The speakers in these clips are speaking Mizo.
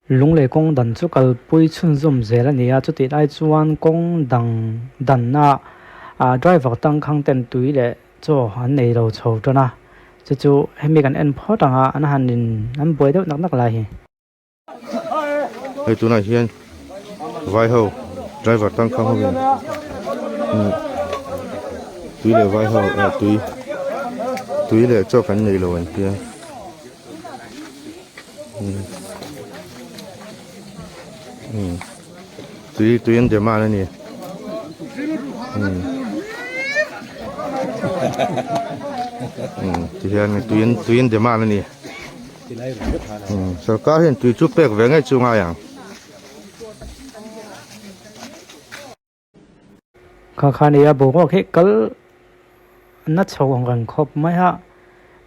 Lunglei kawng dan chu kalpui chhunzawm zel a ni a, chutih lai chuan kawng dang danna ah driver tangkhang ten tui leh chaw an nei lo chho tan a, chu chu hemi kan en phawt ang a, an han in an buai deuh nak nak lai hi. Hei tunah hian vai ho driver tangkhang ho in tui leh vai ho ah tui tui leh chaw kan nei lo an tia. Tui tui an demand a ni tihian tui an tui an demand a ni sorkar hian tui chu pek ve ngei chu ngai ang. Kha kha nia boruak hi kal na chho ang reng khawp mai a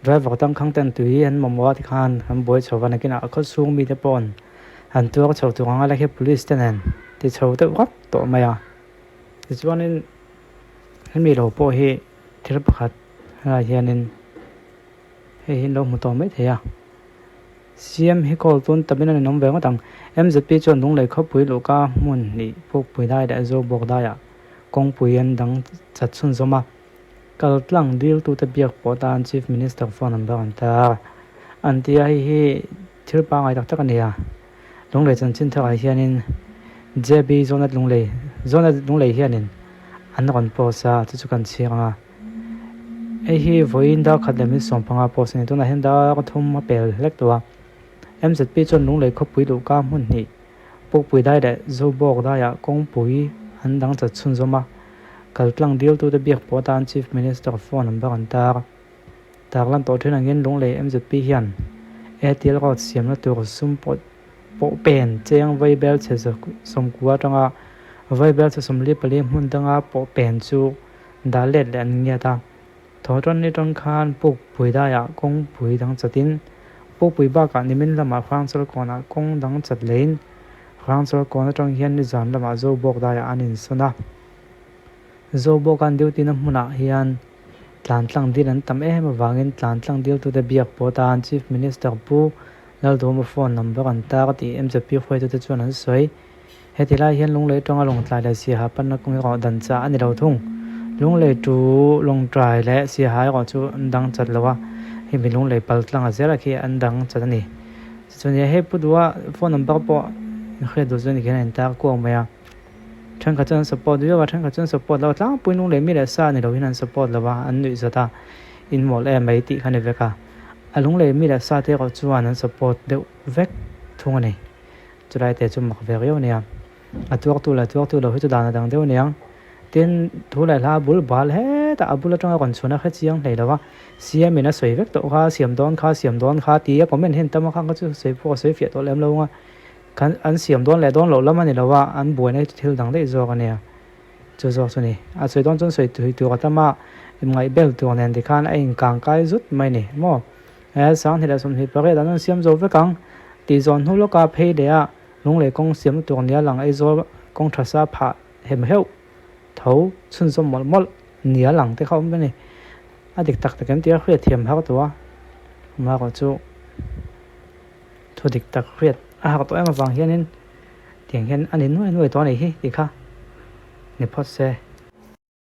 driver tangkhang ten tui an mamawh a tikhan an buai chho va nakinah a khaw chhung mite pawh an tuar chho tur ang a lai hi police te nen ti chho deuh rap tawh mai a tichuanin hemi lo pawh hi thil pakhat helaiah hianin. Hei hi an lo hmu tawh mai thei a, CM hi call tun tamin an inawm ve ngawt ang. MZP chuan Lunglei khawpui luhka hmun hnih Pukpui dai leh Zobawk daiah kawngpui an dang chat chhunzawm a, kal tlang diltute biak pawh tan Chief Minister phone number an tar an ti a, hei hi thil pangngai tak tak a ni a. Lunglei chanchin tharah hianin JB Zonet Lunglei Zonet Lunglei hianin an rawn post a, chu chu kan chhiar ang a. Hei hi vawiin dar khat leh min 15 post a ni. Tunah hian dar thum a pel hlek tawh a. MZP chuan Lunglei khawpui luhka hmun hnih Pukpui dai leh Zobawk daiah kawngpui an dang chat chhunzawm a. Kaltlang diltute biak pawh atan Chief Minister phone number an tar. Tarlan tawh thin angin Lunglei MZP hian ATL road siamna tur sum pawh pawh pen cheng vaibel chhe 90 atanga vaibel chhe 44 hmun danga pawh pen chu dah let leh an ngiat a. Thawhtawn ni tawng khan Pukpui daiah kawngpui dang chatin Pukpui bakah nimin lamah Hrangchal kawnah kawng dang chat leiin Hrangchal kawn atang hian nizan lamah Zobawk daiah an insawn a. Zobawk an duty na hmunah hian tlan tlang dil an tam em avangin tlan tlang diltute biak pawh tan Chief Minister Pu Lalduhawma phone number an tar a tih MZP hruaitute chuan an sawi. Heti lai hian Lunglei tawnga Lawngtlai leh Siaha panna kawng erawh dan chah a ni lo thung. Lunglei tu Lawngtlai leh Siaha erawh chu an dang chat lo a, hemi Lunglei pal tlanga zela khi an dang chat a ni. Chuan hei Pu Duha phone number pawh inhriat duh chuan tikhian a intar kuak mai a. Thenkhat chuan an support viau a, thenkhat chuan support lo a, tlangpui Lunglei mi leh sa ni loin an support lo a, an nuih zat a, in mawl em mai tih kha a ni vek a. A Lunglei mi leh sa te erawh chuan an support deuh vek thung a ni. Chulai te chu mak ve riau a nia. A tuartu leh tuartu lo hi chu dan a dang deuh a niang. Tin, thu leh hla bul bal hetah a bul atanga rawn chhun a hre chiang hlei lo va. Siam in a sawi vek tawh kha, siam dawn kha, siam dawn kha ti a comment hian tam a khang kha chu sawi pawh a sawi fiah tawh lem lo ang a. Khan an siam dawn leh dawn loh lam a ni lo va, an buaina hi chu thil dang daih zawk a nia. Chu zawk chu ni. A sawi dawn chuan sawi tui tur a tam a, ingaih bel tur nen tikhan a inkang kai zut mai ni maw. He 2028 an rawn siam zo vek ang tih zawn hnu lawka phei leh a Lunglei kawng siamna tur nia lang Aizawl kawng tha sa phah hem heuh tho chhunzawm mawlh mawlh nia lang te kha awm a ni. A dik tak tak em tia hriat thiam har tawh a, amaherawh chu thu dik tak hriat a har tawh em avang hianin tiang hian a ni nuai nuai tawh a nih hi tih kha ni phawt se.